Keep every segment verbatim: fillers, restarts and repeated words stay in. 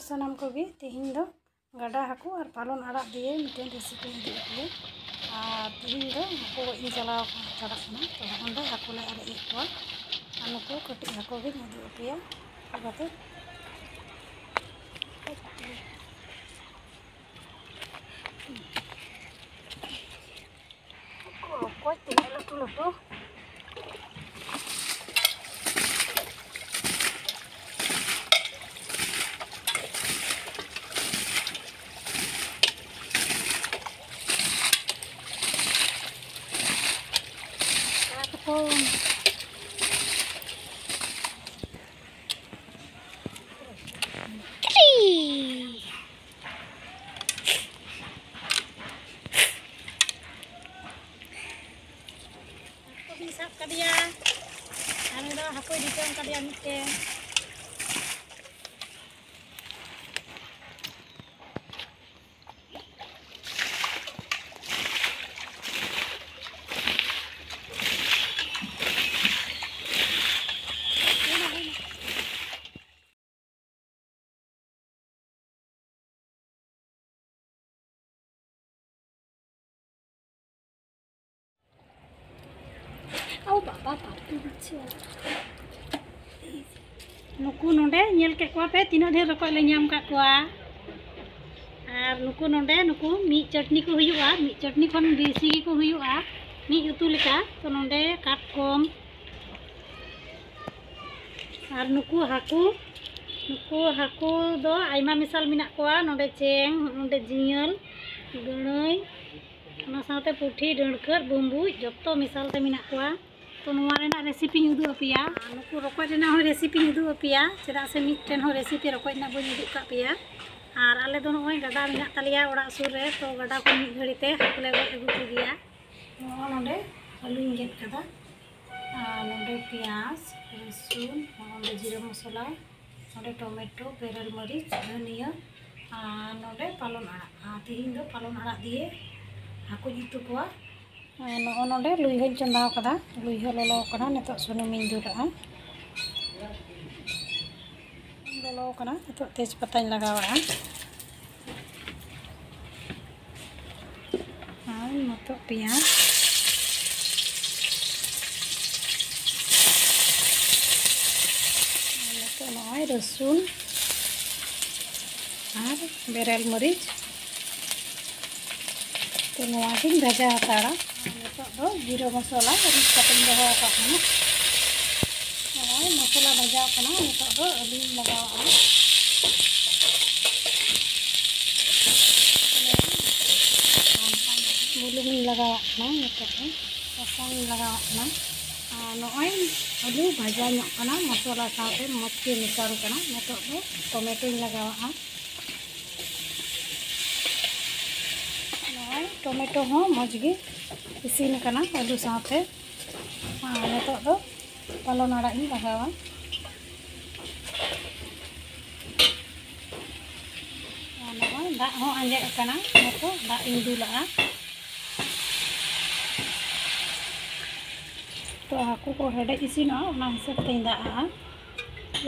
ᱥᱟᱱᱟᱢ ᱠᱚᱜᱮ, ᱛᱮᱦᱮᱧ ᱫᱚ ᱜᱟᱰᱟ ᱦᱟᱹᱠᱩ ᱟᱨ ᱯᱟᱞᱚᱱ ᱟᱲᱟᱜ ᱫᱤᱭᱮ ᱢᱤᱫᱴᱮᱱ ᱨᱮᱥᱤᱯᱤᱧ ᱩᱫᱩᱜ ᱟᱯᱮᱭᱟ᱾ ᱟᱨ ᱛᱮᱦᱮᱧ ᱫᱚ ᱦᱟᱹᱠᱩ ᱜᱚᱡ ᱤᱧ ᱪᱟᱞᱟᱣ ᱟᱠᱟᱱᱟ, ᱪᱟᱞᱟᱜ ᱠᱟᱱᱟ᱾ ᱛᱚ, ᱚᱸᱰᱮ ᱦᱟᱹᱠᱩ ᱞᱮ ᱟᱨᱮᱡ ᱮᱫ ᱠᱚᱣᱟ᱾ ᱟᱨ ᱱᱩᱠᱩ ᱠᱟᱹᱴᱤᱡ ᱦᱟᱹᱠᱩ ᱜᱤᱧ ᱩᱫᱩᱜ ᱟᱯᱮᱭᱟ᱾ ᱪᱤᱠᱟᱹᱛᱮ ᱨᱚᱠᱚᱡ ᱛᱤᱱᱟᱹᱜ ᱞᱟᱹᱴᱩ ᱞᱟᱹᱴᱩ᱾ ᱠᱟᱴᱠᱚᱢ᱾ ᱦᱟᱹᱠᱩᱧ ᱥᱟᱵ ᱠᱟᱫᱮᱭᱟ᱾ ᱟᱨ ᱩᱱᱤ ᱫᱚ ᱦᱟᱹᱠᱩᱭ ᱰᱤᱴᱟᱹᱝ ᱠᱟᱫᱮᱭᱟ ᱢᱤᱫᱴᱮᱱ᱾ ᱱᱩᱠᱩ ᱱᱚᱰᱮ ᱧᱮᱞ ᱠᱮᱫ ᱠᱚᱣᱟ ᱯᱮ, ᱛᱤᱱᱟᱹᱜ ᱰᱷᱮᱨ ᱨᱚᱠᱚᱡ ᱞᱮ ᱧᱟᱢ ᱠᱟᱜ ᱠᱚᱣᱟ᱾ ᱟᱨ ᱱᱩᱠᱩ ᱱᱚᱰᱮ, ᱱᱩᱠᱩ ᱢᱤᱫ ᱪᱟᱹᱴᱱᱤ ᱠᱚ ᱦᱩᱭᱩᱜᱼᱟ, ᱢᱤᱫ ᱪᱟᱹᱴᱱᱤ ᱠᱷᱚᱱ ᱵᱮᱥᱤ ᱜᱮᱠᱚ ᱦᱩᱭᱩᱜᱼᱟ ᱢᱤᱫ ᱩᱛᱩ ᱞᱮᱠᱟ᱾ ᱛᱚ, ᱱᱚᱰᱮ ᱠᱟᱴᱠᱚᱢ, ᱟᱨ ᱱᱩᱠᱩ ᱦᱟᱹᱠᱩ, ᱱᱩᱠᱩ ᱦᱟᱹᱠᱩ ᱫᱚ ᱟᱭᱢᱟ ᱢᱮᱥᱟᱞ ᱢᱮᱱᱟᱜ ᱠᱚᱣᱟ᱾ ᱱᱚᱰᱮ ᱪᱮᱝ, ᱱᱚᱰᱮ ᱡᱤᱭᱟᱹᱞ, ᱜᱟᱹᱲᱟᱹᱭ, ᱚᱱᱟ ᱥᱟᱶᱛᱮ ᱯᱩᱴᱷᱤ, ᱰᱟᱹᱲᱠᱟᱹ, ᱵᱩᱢᱵᱩᱡ, ᱡᱚᱛᱚ ᱢᱮᱥᱟᱞ ᱛᱮ ᱢᱮᱱᱟᱜ ᱠᱚᱣᱟ᱾ ᱛᱚ, ᱱᱚᱣᱟ ᱨᱮᱱᱟᱜ ᱨᱮᱥᱤᱯᱤᱧ ᱩᱫᱩᱜ ᱟᱯᱮᱭᱟ᱾ ᱟᱨ ᱱᱩᱠᱩ ᱨᱚᱠᱚᱡ ᱨᱮᱱᱟᱜ ᱦᱚᱸ ᱨᱮᱥᱤᱯᱤᱧ ᱩᱫᱩᱜ ᱟᱯᱮᱭᱟ, ᱪᱮᱫᱟᱜ ᱥᱮ ᱢᱤᱫᱴᱮᱱ ᱦᱚᱸ ᱨᱮᱥᱤᱯᱤ ᱨᱚᱠᱚᱡ ᱨᱮᱱᱟᱜ ᱵᱟᱹᱧ ᱩᱫᱩᱜ ᱠᱟᱜ ᱯᱮᱭᱟ᱾ ᱟᱨ ᱟᱞᱮ ᱫᱚ ᱱᱚᱜᱼᱚᱭ ᱜᱟᱰᱟ ᱢᱮᱱᱟᱜ ᱛᱟᱞᱮᱭᱟ ᱚᱲᱟᱜ ᱥᱩᱨ ᱨᱮ, ᱛᱚ ᱜᱟᱰᱟ ᱠᱷᱚᱱ ᱢᱤᱫ ᱜᱷᱟᱹᱲᱤ ᱛᱮ ᱦᱟᱹᱠᱩ ᱞᱮ ᱜᱚᱡ ᱟᱹᱜᱩ ᱠᱚᱜᱮᱭᱟ᱾ ᱱᱚᱣᱟ ᱱᱚᱰᱮ ᱟᱹᱞᱩᱧ ᱜᱮᱫ ᱠᱟᱫᱟ, ᱟᱨ ᱱᱚᱰᱮ ᱯᱮᱸᱭᱟᱡᱽ, ᱨᱟᱹᱥᱩᱱ, ᱱᱚᱰᱮ ᱡᱤᱨᱟᱹ ᱢᱚᱥᱞᱟ, ᱱᱚᱰᱮ ᱴᱚᱢᱮᱴᱳ, ᱵᱮᱨᱮᱞ ᱢᱟᱹᱨᱤᱪ, ᱫᱷᱟᱹᱱᱤᱭᱟᱹ, ᱟᱨ ᱱᱚᱰᱮ ᱯᱟᱞᱚᱱ ᱟᱲᱟᱜ᱾ ᱟᱨ ᱛᱮᱦᱮᱧ ᱫᱚ ᱯᱟᱞᱚᱱ ᱟᱲᱟᱜ ᱫᱤᱭᱮ ᱦᱟᱹᱠᱩᱧ ᱩᱛᱩ ᱠᱚᱣᱟ᱾ ᱟᱨ ᱱᱚᱜᱼᱚ ᱱᱚᱰᱮ ᱞᱩᱭᱦᱟᱹᱧ ᱪᱚᱸᱫᱟ ᱟᱠᱟᱫᱟ, ᱞᱩᱭᱦᱟᱹ ᱞᱚᱞᱚ ᱟᱠᱟᱱᱟ, ᱱᱤᱛᱚᱜ ᱥᱩᱱᱩᱢᱤᱧ ᱫᱩᱞᱟᱜᱼᱟ᱾ ᱞᱚᱞᱚ ᱠᱟᱱᱟ᱾ ᱱᱤᱛᱚᱜ ᱛᱮᱡᱽ ᱯᱟᱛᱟᱧ ᱞᱟᱜᱟᱣᱟᱜᱼᱟ᱾ ᱟᱨ ᱱᱤᱛᱚᱜ ᱯᱮᱸᱭᱟᱡᱽ᱾ ᱟᱨ ᱱᱤᱛᱚᱜ ᱱᱚᱜᱼᱚᱭ ᱨᱟᱹᱥᱩᱱ ᱟᱨ ᱵᱮᱨᱮᱞ ᱢᱟᱹᱨᱤᱪ᱾ ᱛᱚ ᱱᱚᱣᱟ ᱜᱤᱧ ᱵᱷᱟᱡᱟ ᱦᱟᱛᱟᱲᱟ᱾ ᱱᱤᱛᱚᱜ ᱫᱚ ᱡᱤᱨᱟᱹ ᱢᱚᱥᱞᱟ ᱨᱤᱫ ᱠᱟᱛᱮᱧ ᱫᱚᱦᱚ ᱟᱠᱟᱫ ᱛᱟᱦᱮᱸᱱᱟ᱾ ᱱᱚᱜᱼᱚᱭ ᱢᱚᱥᱞᱟ ᱵᱷᱟᱡᱟᱣ ᱠᱟᱱᱟ, ᱱᱤᱛᱚᱜ ᱫᱚ ᱟᱹᱞᱩᱧ ᱞᱟᱜᱟᱣᱟᱜᱼᱟ᱾ ᱵᱩᱞᱩᱝ ᱤᱧ ᱞᱟᱜᱟᱣᱟᱜ ᱠᱟᱱᱟ, ᱱᱤᱛᱚᱜ ᱫᱚ ᱥᱟᱥᱟᱝ ᱤᱧ ᱞᱟᱜᱟᱣᱟᱜ ᱠᱟᱱᱟ᱾ ᱟᱨ ᱱᱚᱜᱼᱚᱭ ᱟᱹᱞᱩ ᱵᱷᱟᱡᱟ ᱧᱚᱜ ᱠᱟᱱᱟ, ᱢᱚᱥᱞᱟ ᱥᱟᱶᱛᱮ ᱢᱚᱡᱽ ᱜᱮ ᱢᱮᱥᱟᱞ ᱠᱟᱱᱟ᱾ ᱱᱤᱛᱚᱜ ᱫᱚ ᱴᱚᱢᱮᱴᱳᱧ ᱞᱟᱜᱟᱣᱟᱜᱼᱟ᱾ ᱱᱚᱜᱼᱚᱭ ᱴᱚᱢᱮᱴᱳ ᱦᱚᱸ ᱢᱚᱡᱽ ᱜᱮ ᱤᱥᱤᱱ ᱟᱠᱟᱱᱟ ᱟᱹᱞᱩ ᱥᱟᱶᱛᱮ᱾ ᱟᱨ ᱱᱤᱛᱚᱜ ᱫᱚ ᱯᱟᱞᱚᱱ ᱟᱲᱟᱜ ᱤᱧ ᱞᱟᱜᱟᱣᱟ᱾ ᱟᱨ ᱱᱚᱜᱼᱚᱭ ᱫᱟᱜ ᱦᱚᱸ ᱟᱸᱡᱮᱫ ᱟᱠᱟᱱᱟ, ᱱᱤᱛᱚᱜ ᱫᱟᱜ ᱤᱧ ᱫᱩᱞᱟᱜᱼᱟ᱾ ᱛᱚ ᱦᱟᱹᱠᱩ ᱠᱚ ᱦᱮᱰᱮᱡ ᱤᱥᱤᱱᱚᱜᱼᱟ, ᱚᱱᱟ ᱦᱤᱥᱟᱹᱵ ᱛᱤᱧ ᱫᱟᱜ ᱟᱜᱼᱟ᱾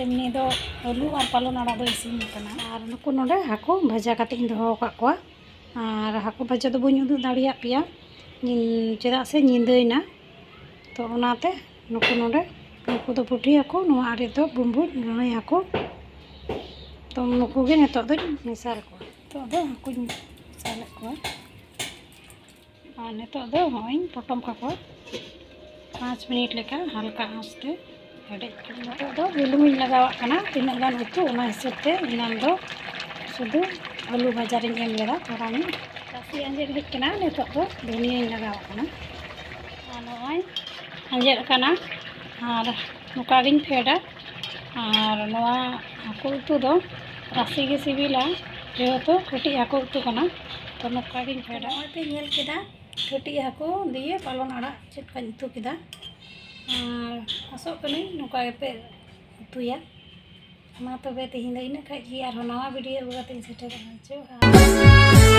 ᱮᱢᱱᱤ ᱫᱚ ᱟᱹᱞᱩ ᱟᱨ ᱯᱟᱞᱚᱱ ᱟᱲᱟᱜ ᱫᱚ ᱤᱥᱤᱱ ᱟᱠᱟᱱᱟ᱾ ᱟᱨ ᱱᱩᱠᱩ ᱱᱚᱰᱮ ᱦᱟᱹᱠᱩ ᱵᱷᱟᱡᱟ ᱠᱟᱛᱮ ᱤᱧ ᱫᱚᱦᱚ ᱟᱠᱟᱫ ᱠᱚᱣᱟ᱾ ᱟᱨ ᱦᱟᱹᱠᱩ ᱵᱷᱟᱡᱟ ᱫᱚ ᱵᱟᱹᱧ ᱩᱫᱩᱜ ᱫᱟᱲᱮᱭᱟᱜ ᱯᱮᱭᱟ, ᱧᱤ-, ᱪᱮᱫᱟᱜ ᱥᱮ ᱧᱤᱫᱟᱹᱭᱮᱱᱟ᱾ ᱛᱚ ᱚᱱᱟᱛᱮ ᱱᱩᱠᱩ ᱱᱚᱰᱮ, ᱱᱩᱠᱩ ᱫᱚ ᱯᱩᱴᱷᱤ ᱦᱟᱹᱠᱩ, ᱱᱚᱣᱟ ᱟᱲᱮ ᱫᱚ ᱵᱩᱢᱵᱩᱡ ᱜᱟᱹᱲᱟᱹᱭ ᱦᱟᱹᱠᱩ᱾ ᱛᱚ ᱱᱩᱠᱩ ᱜᱮ ᱱᱤᱛᱚᱜ ᱫᱚᱧ ᱢᱮᱥᱟᱞ ᱠᱚᱣᱟ᱾ ᱱᱤᱛᱚᱜ ᱫᱚ ᱦᱟᱹᱠᱩᱧ ᱢᱮᱥᱟᱞᱮᱫ ᱠᱚᱣᱟ᱾ ᱟᱨ ᱱᱤᱛᱚᱜ ᱫᱚ ᱦᱚᱸᱜᱼᱚᱭ ᱯᱚᱴᱚᱢ ᱠᱟᱠᱚᱣᱟ᱾ ᱯᱟᱸᱪ ᱢᱤᱱᱤᱴ ᱞᱮᱠᱟ ᱦᱟᱞᱠᱟ ᱟᱸᱪ ᱛᱮ ᱦᱮᱰᱮᱡ ᱠᱟᱛᱮ ᱱᱤᱛᱚᱜ ᱫᱚ ᱵᱩᱞᱩᱝ ᱤᱧ ᱞᱟᱜᱟᱣᱟᱜ ᱠᱟᱱᱟ᱾ ᱛᱤᱱᱟᱹᱜ ᱜᱟᱱ ᱩᱛᱩ, ᱚᱱᱟ ᱦᱤᱥᱟᱹᱵ ᱛᱮ᱾ ᱮᱱᱟᱱ ᱫᱚ ᱥᱩᱫᱷᱩ ᱟᱹᱞᱩ ᱵᱷᱟᱡᱟ ᱨᱤᱧ ᱮᱢ ᱞᱮᱫᱟ ᱛᱷᱚᱲᱟ ᱧᱚᱜ᱾ ᱨᱟᱥᱮ ᱟᱸᱡᱮᱫ ᱦᱮᱡ ᱠᱟᱱᱟ, ᱱᱤᱛᱚᱜ ᱫᱚ ᱫᱷᱩᱱᱤᱭᱟᱹᱧ ᱞᱟᱜᱟᱣᱟᱜ ᱠᱟᱱᱟ᱾ ᱟᱨ ᱱᱚᱜᱼᱚᱭ ᱟᱸᱡᱮᱫ ᱠᱟᱱᱟ᱾ ᱟᱨ ᱱᱚᱝᱠᱟ ᱜᱤᱧ ᱯᱷᱮᱰᱟ᱾ ᱟᱨ ᱱᱚᱣᱟ ᱦᱟᱹᱠᱩ ᱩᱛᱩ ᱫᱚ ᱨᱟᱥᱮ ᱜᱮ ᱥᱤᱵᱤᱞᱟ, ᱡᱮᱦᱮᱛᱩ ᱠᱟᱹᱴᱤᱡ ᱦᱟᱹᱠᱩ ᱩᱛᱩ ᱠᱟᱱᱟ᱾ ᱛᱚ ᱱᱚᱝᱠᱟ ᱜᱤᱧ ᱯᱷᱮᱰᱟ᱾ ᱱᱚᱜᱼᱚᱭ ᱯᱮ ᱧᱮᱞ ᱠᱮᱫᱟ, ᱠᱟᱹᱴᱤᱡ ᱦᱟᱹᱠᱩ ᱫᱤᱭᱮ ᱯᱟᱞᱚᱱ ᱟᱲᱟᱜ ᱪᱮᱫ ᱞᱮᱠᱟᱧ ᱩᱛᱩ ᱠᱮᱫᱟ᱾ ᱟᱨ ᱟᱥᱚᱜ ᱠᱟᱹᱱᱟᱹᱧ ᱱᱚᱝᱠᱟ ᱜᱮᱯᱮ ᱩᱛᱩᱭᱟ᱾ ᱢᱟ ᱛᱚᱵᱮ ᱛᱮᱦᱮᱧ ᱫᱚ ᱤᱱᱟᱹᱜ ᱠᱷᱟᱡ ᱜᱮ, ᱟᱨᱦᱚᱸ ᱱᱟᱣᱟ ᱵᱷᱤᱰᱤᱭᱳ ᱟᱹᱜᱩ ᱠᱟᱛᱮᱧ ᱥᱮᱴᱮᱨᱚᱜᱼᱟ᱾ ᱪᱚ, ᱟᱨ